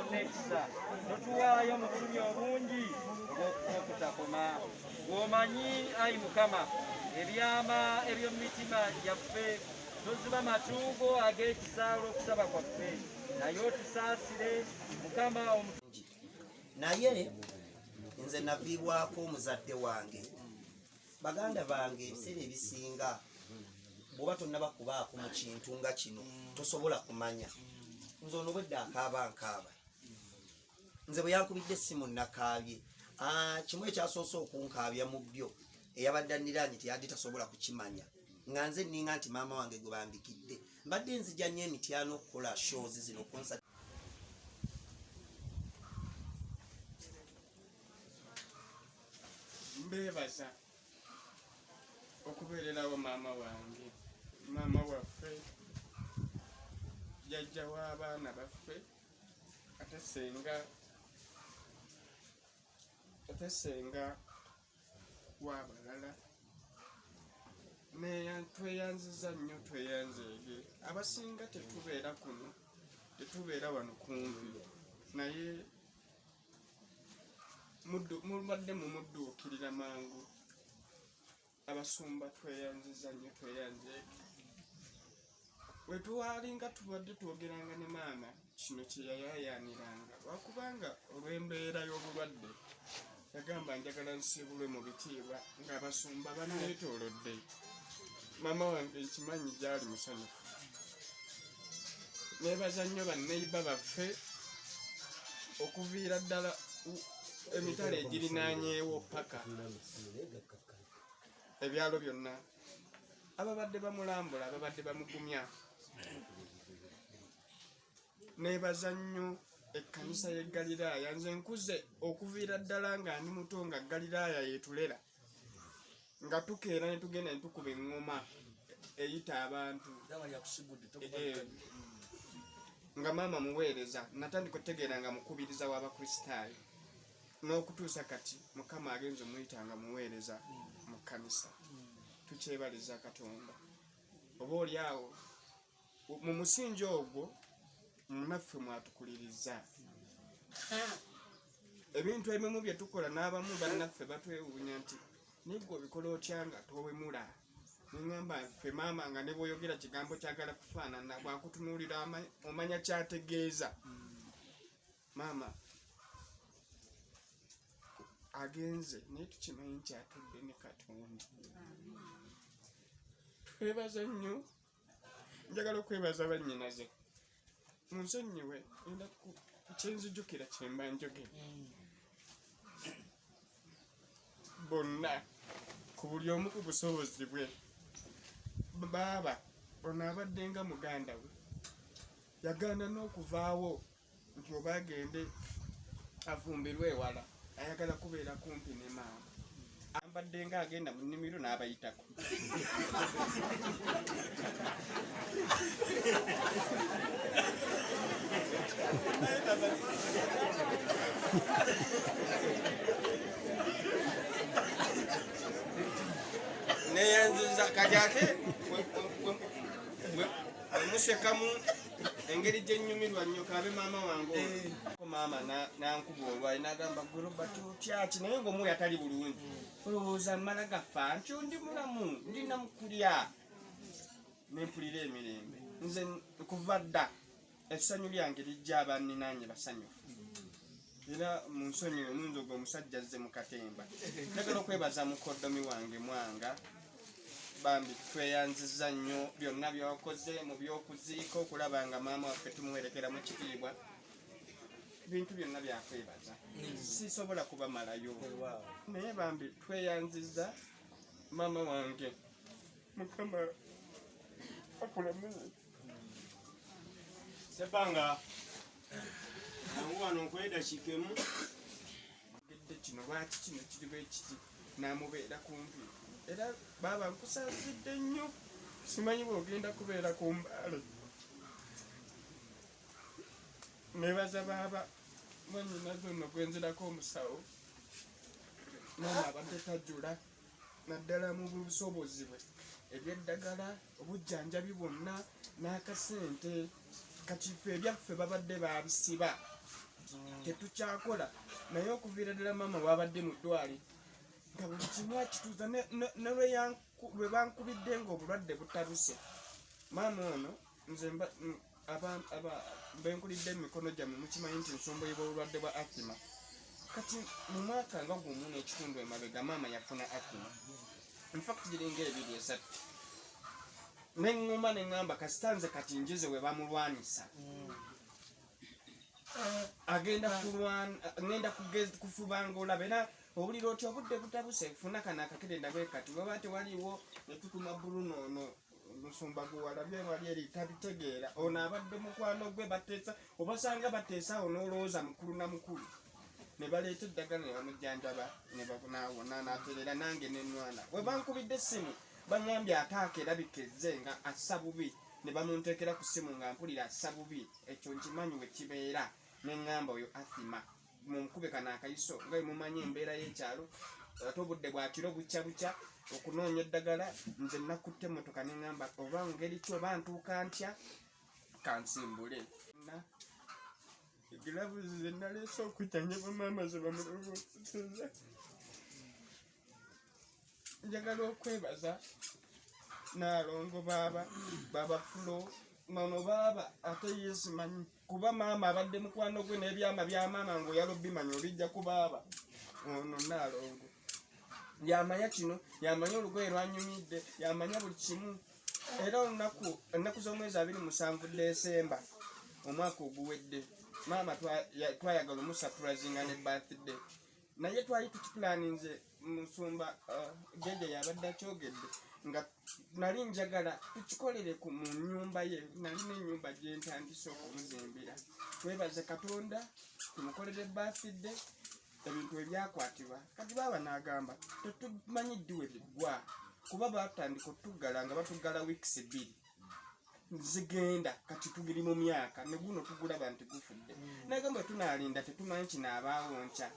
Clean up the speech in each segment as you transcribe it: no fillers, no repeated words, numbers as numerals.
N'ekisa, totuwaayo mu bulumi obungi obw'okufa okutakoma. Gw'omanyi, ayi Mukama, ebyama eby'omu mitima gyaffe, toziba matu go ag'ekisa olw'okusaba kwaffe, naye otusaasire, Mukama. Naye nze naviibwako omuzadde wange. Baganda bange, ebiseera ebisinga bw'oba tonnaba kubaako mu kintu nga kino, tosobola kumanya. Nze ono bwedda akaaba nkaaba. Nze bwe yankubidde essimu nakaabye. Kimu ekyasoose okunkaabya mu byo, eyabadde anniraanye teyadde tasobola kukimanya nga nze nninga nti maama wange gwe bambikidde. Mbadde nzija nnyo emityano okukola shows zino, concert. Mbeebaza okubeererawo maama wange, maama waffe, jjajja w'abaana baffe, ate senga w'abalala. Tweyanziza nnyo, tweyanzeege. Abasinga tetubeera kuno, tetubeera wano kumpi, naye mubadde mumudduukirira mangu. Abasumba, tweyanziza nnyo, tweyanzeege. Wetwalinga tubadde twogeranga ne maama, kino kye yayayaaniranga, lwakubanga olw'embeera y'obulwadde yagamba, "Njagala nsiibulwe mu bitiibwa ng'abasumba banneetoolodde." Maama wange ekimanyi gyali musanyufu. Neebaza nnyo banneiba baffe okuviira ddala emitala egirinaanyeewo paka ebyalo byonna, ababadde bamulambula, ababadde bamugumya. Neebaza nnyo ekkanisa y'e Galiraaya. Nze nkuze okuviira ddala nga ndi muto nga Galiraaya yetulera, nga tukeera ne tugenda ne tukuba eŋŋoma eyita abantu. Nga maama muweereza, natandika okutegeera nga mukubiriza w'Abakristaayo, n'okutuusa kati Mukama agenza omuyita nga muweereza mu kkanisa. Tukyebaliza Katonda. Oba oli awo mu musingi ogwo munaffe mwatukuliriza ebintu ebimu bye tukola, n'abamu bannaffe batwewuunya nti, "Naye gwe obikola otya nga towemula?" Neŋŋamba, ffe maama nga ne bw'oyogera kigambo kyagala kufaanana, bwakutunuulira omanya kyategeeza. Maama agenze, naye tukimanyi nti atudde ne Katonda. Twebaza nnyo. Njagala okwebaza bannyinaze. Munsonyiwe, ngenda kyenzijukira kyemba njogera. Bonna ku buli omu ku busobozi bwe. Baaba ono abadde nga muganda we, yagaana n'okuvaawo nti oba agende afumbirwe ewala, ayagala kubeera kumpi ne maama. Ambadde nga agenda mu nnimiro n'abayitako. Neyanziza. Kati ate wemusekamu engeri gyenyumirwa nnyo, kabe maama wange ono. Maama nankuba olwayi nagamba, "Gwe Robert, otyaki?" Naye ngaomwoyo atali bulungi, olowooza mmala gafa nti ndi mulamu, ndina mukulya nempulira emirembe. Nze kuva dda essanyu lyange lijja abanninanye basanyufu. Era mu nsonyiwe munze ogwo omusajja azze mu katemba. Njagala okwebaza mukoddomi wange Mwanga. Bambi tweyanziza nnyo byonna byakoze mu by'okuziika, okulaba nga maama waffe tumuwerekera mu kitiibwa. Bintu byonna byakwebaza, sisobola kubamalayo, naye bambi tweyanziza. Maama wange, Mukama akulamuze. Sebanga, nangu wano nkuwa eddakiika emu. Gedde kino lwaki kino kiri bwe kiti, namubeera kumpi. Era baaba nkusaasidde nnyo, simanyi bw'ogenda kubeera ku mbaale. Nebaza baaba mwanyinaze ono gwenzirako omusawo. Maama abadde tajula naddala mu busobozi bwe, ebyeddagala, obujjanjabi bwonna n'akasente. Kati ffe ebyaffe babadde babisiba. Tetukyakola naye okuviira ddala maama bwabadde mu ddwaliro nga buli kimu akituuza ne lwe bankubidde ng'obulwadde butabuse. Maama ono nze benkulidde emikono gyammwe mukimanyi nti nsumbuibwa obulwadde bwa asthma. Kati mu mwaka nga gumu n'ekitundu emabega maama yafuna asthma, infact giringa 2 3, neŋŋuma neŋŋamba kasita nze kati njize we bamulwanisa agenda kulwana, ŋŋenda kufuba ng'olaba era owulira otya obudde butabuse, funa kano akakerenda bwe kati weba tewaliwo ne tutuma Bruno ono musumba gwe walabye wali eri tabitegeera. Ono abadde mukwano gwe bateesa obasanga bateesa awo n'olowooza mukulu na mukulu ne baleeta eddagala ne bamujjanjaba ne nawona n'atereera. Nange nenwana bwe bankubidde essimu baŋŋambye ataaka erabika ezze nga assa bubi ne bamunteekera ku ssimu nga mpulira assa bubi, ekyo nkimanyi we kibeera. Ne ŋŋamba oyo asthma mumukube kano akayiso nga bwe mumanyi embeera y'ekyalo ate obudde bwa kiro bukya bukya okunoonya eddagala. Nze nakutte emmotoka ne ŋŋamba oba ngeri ki oba ntuuka ntya kansimbule na giravuzi ze naleese okujjanjaba maama ze bamulongoseza. Njagala okwebaza Naalongo baaba baaba Fulo nono baaba ate yesimanyi kuba maama abadde mukwano gwe n'ebyama bya maama ng'oyala obimanya obijja ku baaba ono Naalongo yamanya kino, yamanya olugoye lwanyumidde, yamanya buli kimu. Era olunaku ennaku z'omwezi 27 Desemba omwaka oguwedde maama twayagala omusapurazinga ne birthday, naye twali tukipulaninze musumba jjajja yabadde akyogedde nga nali njagala tukikolere mu nnyumba ye, nalina ennyumba gye ntandise okumuzimbira. Twebaze Katonda tumukolere birthday, ebintu ebyakwatibwa kati baaba n'agamba tetumanyi ddi we biggwa kuba batandika otuggala nga batuggala weeks 2 zigenda kati tugiri mu myaka ne guno tugulaba nti gufudde. Nagamba tunaalinda tetumanyi kinaabaawo nkya.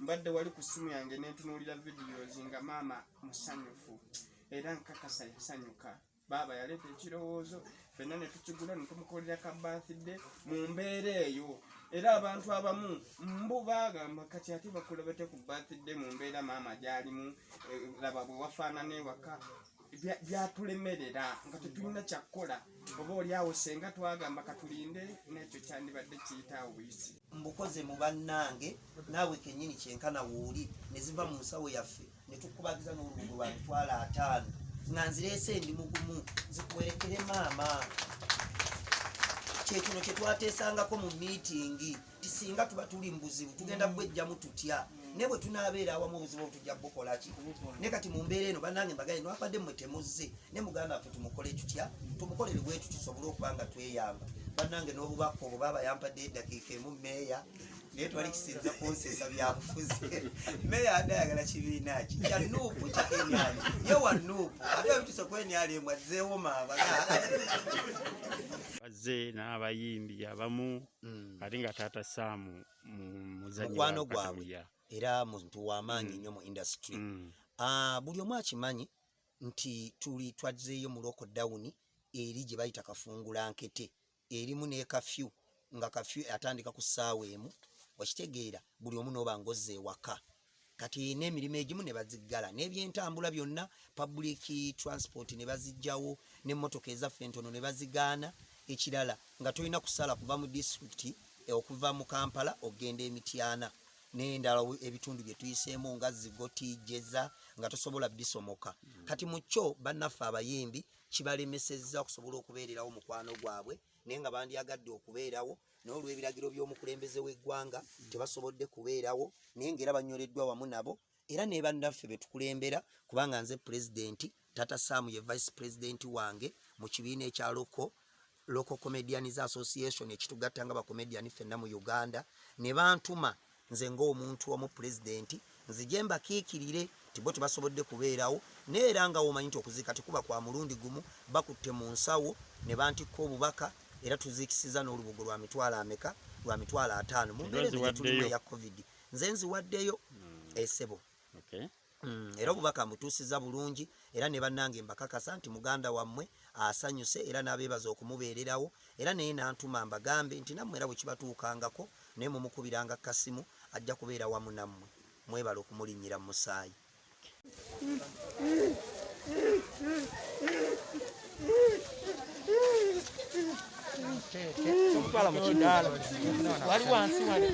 Mbadde wali ku ssimu yange nentunuulira videos nga maama musanyufu era nkakasa yasanyuka. Baaba yaleeta ekirowoozo ffenna ne tukigula ne tumukolera ka birthday mu mbeera eyo. Era abantu abamu mbu baagamba kati ate bakola batya ku birthday mu mbeera maama gy'alimu, laba bwe wafaanana ewaka. Byatulemerera nga tetulina kyakkola oba oli awo senga twagamba katulinde n'ekyo kyandibadde kiyitaawo buyisi. Mbukoze mu bannange naawe kennyini kyenkana wooli ne ziva mu nsawo yaffe ne tukubagiza n'olubugo lwa 50,000 nga nzireese ndi mugumu zikuwerekere maama. Kyekino kye twateesangako mu miitingi ti singa tuba tuli mu buzibu tugenda bwejjamu tutya, naye bwe tunaabeera awamu obuzibu tujja bukola ki. Naye kati mu mbeera eno bannange mbagaye nwakwadde mmwe temuzze ne muganda waffe tumukole tutya, tumukolere bwetu tusobole okuba nga tweyamba. Bannange n'obubaka obwo baaba yampadde eddakiika emu meeya, naye twali kisinza kunseesa byabufuzi. Meeya adde ayagala kibiina ki kya Nuupu kya NRM, ye wa Nuupu ate ebituse ku NRM azzeewo maama. Bazze n'abayimbi abamu ate nga taata Saamu muzannyi mukwano gwabwe era muntu w'amaanyi nnyo mu industry. Buli omu akimanyi nti tuli twazzeeyo mu lockdown eri gye bayita kafungula nkete erimu ne kafyu, nga kafyu atandika ku ssaawa 1 wakitegeera buli omu n'oba ng'ozze ewaka. Kati n'emirimu egimu ne baziggala n'ebyentambula byonna public transport ne baziggyawo n'emmotoka ezaffe entono ne bazigaana. Ekirala nga tolina kusala kuva mu disitulikiti okuva mu Kampala okugenda e Mityana n'endala ebitundu bye tuyiseemu nga Zigoti, Jeza nga tosobola bisomoka. Kati mu kyo bannaffe abayimbi kibalemesezza okusobola okubeererawo mukwano gwabwe, naye nga bandyagadde okubeerawo, naye olw'ebiragiro by'omukulembeze w'eggwanga tebasobodde kubeerawo, naye ng'era banyoleddwa wamu nabo era ne bannaffe be tukulembera, kubanga nze pulezidenti, Tata Sam ye vice president wange mu kibiina ekya Local Comedians Association ekitugatta nga bakomedian ffenna mu Uganda, ne bantuma nze ng'omuntu omu pulezidenti nzije mbakiikirire nti bo tebasobodde kubeerawo, naye era nga womanyi nti okuziika tekuba kwa mulundi gumu, bakutte mu nsawo ne bantikka obubaka era tuziikisiza n'olubugo lwa mitwalo ameka, lwa 50,000 mu mbeera eno gye tulimu eya COVID. Nze nziwaddeyo esebo. Era obubaka mbutuusiza bulungi era ne bannange mbakakasa nti muganda wammwe asanyuse era n'abeebaza okumubeererawo, era naye n'antuma mbagambe nti nammwe era bwe kibatuukangako Naye mumukubiranga kasimu, ajja kubeera wamu nammwe. Mwebale okumulinnyira mu musaayi. Omutwala mu kidaala wali wansi wali.